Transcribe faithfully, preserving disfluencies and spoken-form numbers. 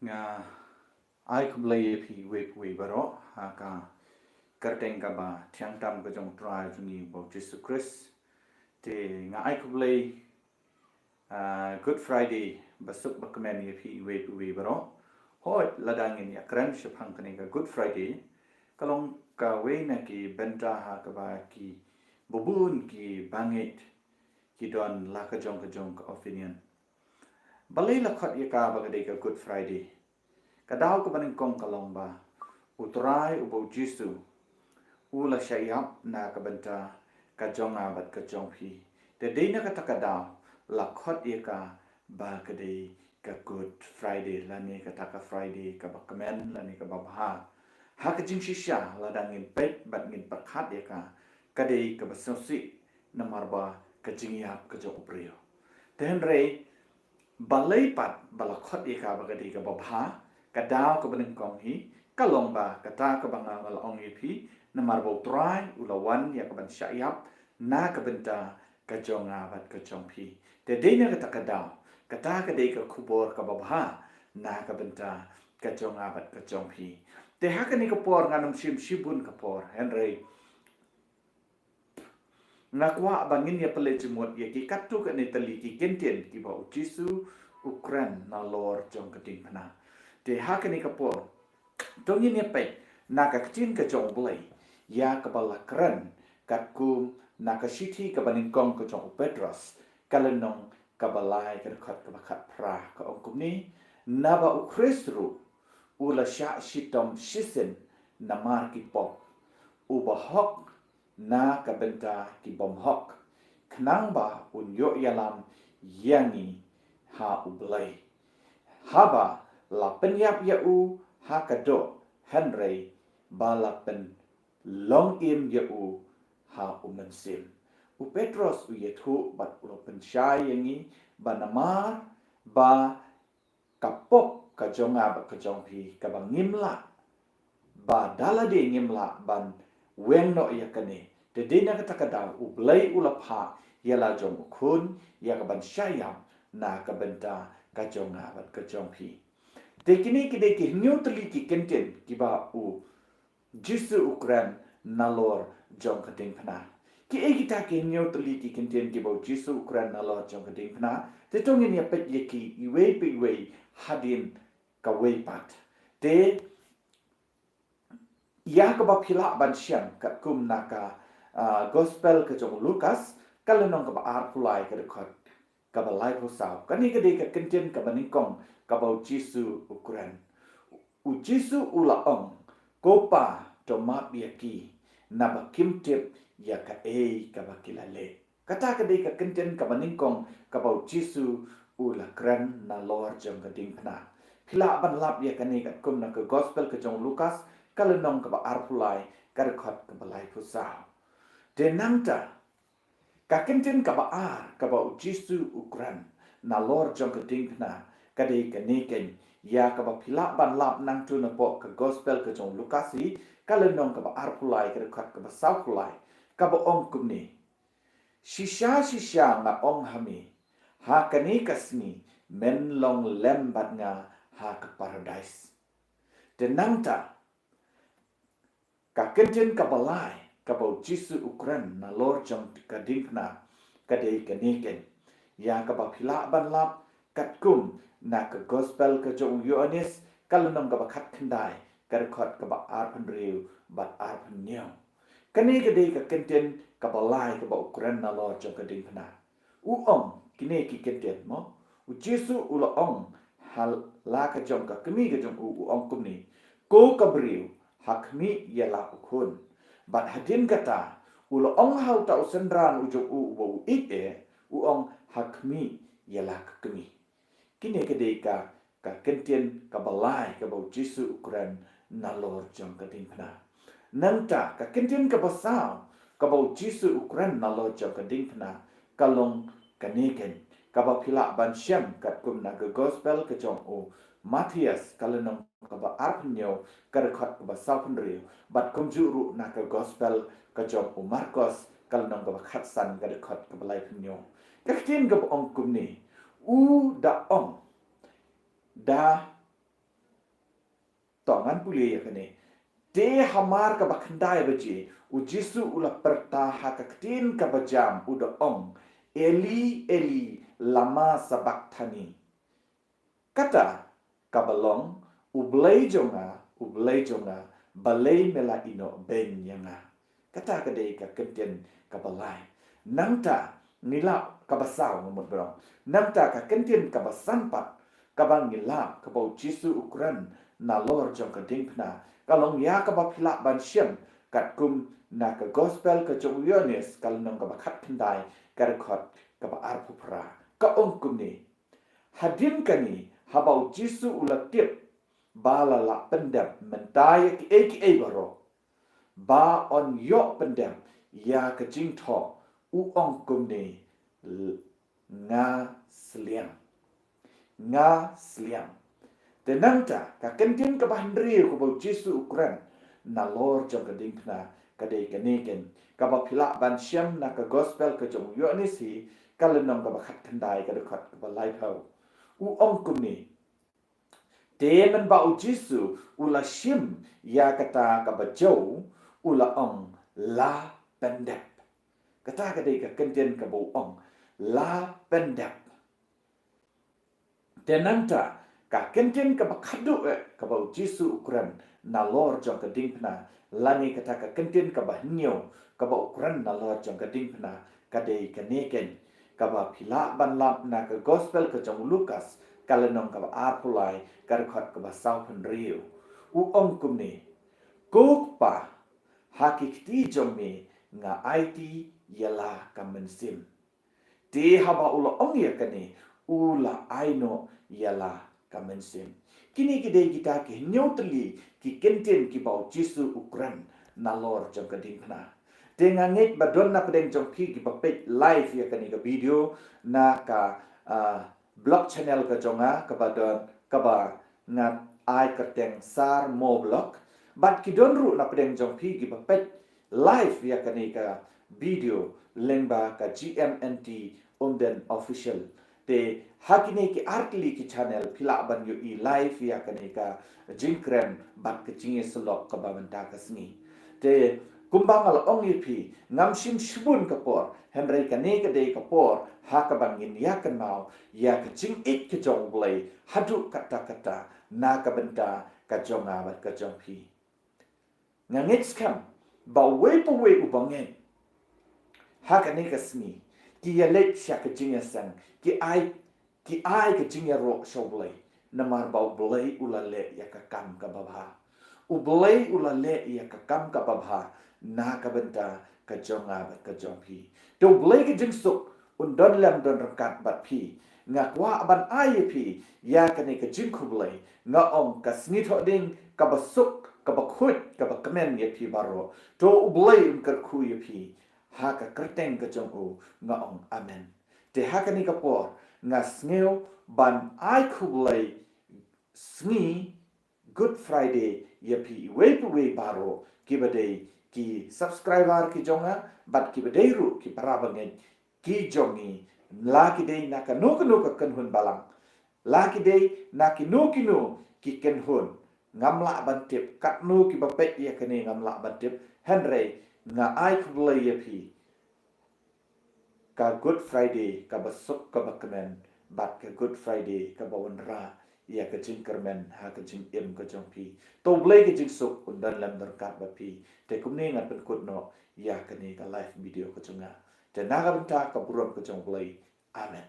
Nga ai khublei ïa phi iwei pa iwei baroh ha ka kyrteng kaba thiang tam ka jong U Trai jong ngi U Jisu Khrist. Te nga ai khublei, ah, Good Friday basuk bakmen ïa phi iwei pa iwei baroh. Hooid, lada ngin ïakren shaphang kane ka Good Friday, ka long kawei na ki bynta ha kaba ki bun ki bangeit ki don la ka jong ka jong ka opinion. Balei la khot ïa ka ba ka dei ka Good Friday? Ka daw kaba nyngkong ka long ba U Trai uba U Jisu u la shah ïap na ka bynta ka jong nga bad ka jong phi. Te dei na kata ka daw la khot ïa ka ba ka dei ka Good Friday, lane kata ka Friday kaba kmen lane kaba bha. Ha ka jingshisha, lada ngin peit bad ngin pyrkhat ïa ka, ka dei kaba sngewsih namar ba ka jingïap ka jong u briew. Te hynrei balei pat ba la khot ïa ka ba ka dei kaba bha? Ka daw kaba nyngkong hi ka long ba kata kaba nga la ong ïa phi, namar ba U Trai u la wan ïa ka ban shah ïap na ka bynta ka jong nga bad ka jong phi. Te dei na kata ka daw, kata ka dei ka khubor kaba bha na ka bynta ka jong nga bad ka jong phi. Te ha kane ka por ngan ym shim shibun ka por, hynrei nga kwah ba ngin ïa pule jingmut ïa ki katto katne tylli ki kyntien kiba U Jisu u kren nalor jong ka diengphna. Te ha kane ka por to ngin ïa peit na ka ktien ka jong U Blei ïa kaba la kren katkum na ka shithi kaba nyngkong ka jong u Petros, ka lynnong kaba lai, ka dkhot kaba khatphra, ka ong kumne: Naba U Khrist ruh u la shah shitom shisien namar ki pop, uba hok na ka bynta ki bymhok, khnang ba un ïoh ïalam ïa ngi ha U Blei, haba la pynïap ïa u ha ka doh, hynrei ba la pynlong im ïa u ha U Mynsiem. U Petros u ïathuh bad u la pynshai ïa ngi ba namar ba ka pop ka jong nga bad ka jong phi, kaba ngim lah, ba da lade ngim lah ban weng noh ïa kane, te dei na kata ka daw U Blei u la phah ïa la jong u Khun ïa ka ban shah ïap na ka bynta ka jong nga bad ka jong phi. Te kine ki dei ki hynñiew tylli ki kyntien kiba U Jisu u kren nalor jong ka diengphna. Kiei kita ki hynñiew tylli ki kyntien kiba U Jisu u kren nalor jong ka diengphna? Te to ngin ïa peit ïa ki iwei pa iwei hadien kawei pat. Te ïa kaba phi lah ban shem katkum na ka, ah, Gospel ka jong u Lukas, ka lynnong kaba arphew lai, ka dkhot kaba laiphew saw. Kane ka dei ka kyntien kaba nyngkong kaba U Jisu u kren. U Jisu u la ong, "Ko Pa, to map ïa ki, naba kim tip ïa kaei kaba ki la leh." Kata ka dei ka kyntien kaba nyngkong kaba U Jisu u la kren nalor jong ka diengphna. Phi lah ban lap ïa kane katkum na ka Gospel ka jong u Lukas, ka lynnong kaba arphew lai, ka dkhot kaba laiphew saw. Te nangta, ka kyntien kaba ar kaba U Jisu u kren nalor jong ka diengphna ka dei kane keiñ, ïa kaba phi lah ban lap nangta napoh ka Gospel ka jong u Lukas hi, ka lynnong kaba arphew lai, ka dkhot kaba sawphew lai, kaba ong kumne: "Shisha shisha nga ong ha me, ha kane ka sngi men long lem bad nga ha ka Paradais." Te nangta, ka kyntien kaba lai kaba U Jisu u kren nalor jong ka diengphna ka dei kane keiñ, ïa kaba phi lah ban lap katkum na ka Gospel ka jong u Ïoannis, ka lynnong kaba khatkhyndai, ka dkhot kaba arphew hynriew bad arphew hynñiew. Kane ka dei ka kyntien kaba lai kaba u kren nalor jong ka diengphna. U ong kine ki kyntien mo. U Jisu u la ong ha la ka jong ka kmie ka jong u, u ong kumne: "Ko ka briew, ha khmih ïa la u khun." Bad hadien kata u la ong ha uta u synran u jong u uba u ïeit eh, u ong: "Ha khmih ïa la ka kmie." Kine ka dei ka ka kyntien kaba lai kaba U Jisu u kren nalor jong ka diengphna. Nangta ka kyntien kaba saw kaba U Jisu u kren nalor jong ka diengphna ka long kane keiñ, kaba phi lah ban shem katkum na ka Gospel ka jong u Mathaios, ka lynnong kaba arphew hynñiew, ka dkhot kaba sawphew hynriew, bad kumjuh ruh na ka Gospel ka jong u Markos, ka lynnong kaba khatsan, ka dkhot kaba laiphew hynñiew. Ka ktien kaba ong kumne: U da ong, da To ngan pule ïa kane. Te hamar kaba khyndai baje, u Jisu u la pyrta ha ka ktien kaba jam, u da ong, "Eli, Eli, lama sabakthani?" Kata kaba long, "U Blei jong nga, u Blei jong nga, balei me la ïehnoh beiñ ïa nga?" Kata ka dei ka kyntien kaba lai. Nangta ngi lap kaba saw, nga mut ba long. Nangta ka kyntien kaba san pat, kaba ngi lap, kaba u Jisu u kren nalor jong ka diengphna, ka long ïa kaba phi lah ban shem katkum na ka gospel ka jong u Ïoannis, ka lynnong kaba khatkhyndai, ka dkhot kaba arphew phra. Ka ong kumne. Hadien kane, haba u Jisu u la tip ba la lah pyndep mynta ïa kiei kiei baroh, ba un ïoh pyndep ïa ka jingthoh, u ong kumne, "L-, nga sliang. Nga sliang." Te nangta, ka kyntien kaba hynriew kaba u Jisu u kren nalor jong ka diengphna, ka dei kane keiñ, kaba phi lah ban shem na ka gospel ka jong u Ïoannis hi, ka lynnong kaba khatkhyndai, ka dkhot kaba laiphew. U ong kumne. Te mynba u Jisu u la shim ïa kata kaba jew, u la ong, "La pyndep." Kata ka dei ka kyntien kaba u ong, "La pyndep." Te nangta, ka kyntien kaba khatduh eh, kaba u Jisu u kren nalor jong ka diengphna, lane kata ka kyntien kaba hynñiew, kaba u kren nalor jong ka diengphna, ka dei kane keiñ, kaba phi lah ban lap na ka gospel ka jong u Lukas, ka lynnong kaba arphew lai, ka dkhot kaba sawphew hynriew. U ong kumne, "Ko Kpa, ha ki kti jong me nga aiti ïa la ka mynsiem." Te haba u la ong ïa kane, u la ai noh ïa la ka mynsiem. Kine ki dei kita ki hynñiew tylli ki kyntien kiba u Jisu u kren nalor jong ka diengphna. Te nga ngeit ba don na pdeng jong phi kiba peit live ïa kane ka video na ka, ah, blog channel ka jong nga, kaba don, kaba nga ai kyrteng Sar Mo Blog. Bad ki don ruh na pdeng jong phi kiba peit live ïa kane ka video lyngba ka G M N T Umden Official. Te ha kine ki artylli ki channel phi lah ban ïohi live ïa kane ka jingkren bad ka jingïasyllok kaba mynta ka sngi. Te kumba nga la ong ïa phi, ngam shim shibun ka por, hynrei kane ka dei ka por ha kaba ngin ïakynmaw ïa ka jingïeit ka jong U Blei haduh katta katta na ka bynta ka jong nga bad ka jong phi. Nga ngeit skhem ba uwei pa uwei uba ngeit ha kane ka sngi, ki ïaleit sha ka jingïaseng, ki ai, ki ai ka jingïaroh sha U Blei, namar ba U Blei u la leh ïa ka kam kaba bha. U Blei u la leh ïa ka kam kaba bha na ka bynta ka jong nga bad ka jong phi. Te U Blei ka jingsuk un don lem don ryngkat bad phi. Nga kwah ban ai ïa phi ïa kane ka jingkhublei. Nga ong ka sngi Thohdieng kaba suk, kaba khuid, kaba kmen ïa phi baroh. To U Blei un kyrkhu ïa phi. Ha ka kyrteng ka jong u nga ong amen. Te ha kane ka por nga sngew ban ai khublei sngi Good Friday ïa phi iwei pa iwei baroh, kiba dei ki subscriber ki jong nga bad kiba dei ruh ki para bangeit ki jong ngi, la ki dei na kano kano ka kynhun balang, la ki dei na kino kino ki kynhun. Ngam lah ban tip, katno kiba peit ïa kane ngam lah ban tip, hynrei nga ai khublei ïa phi. Ka Good Friday kaba suk kaba kmen, bad ka Good Friday kaba wanrah ïa ka jingkyrmen ha ka jingim ka jong phi. To U Blei ka jingsuk un don lem don ryngkat bad phi. Te kumne ngan pynkut noh ïa kane ka live video ka jong nga. Te na ka bynta ka burom ka jong U Blei. Amen.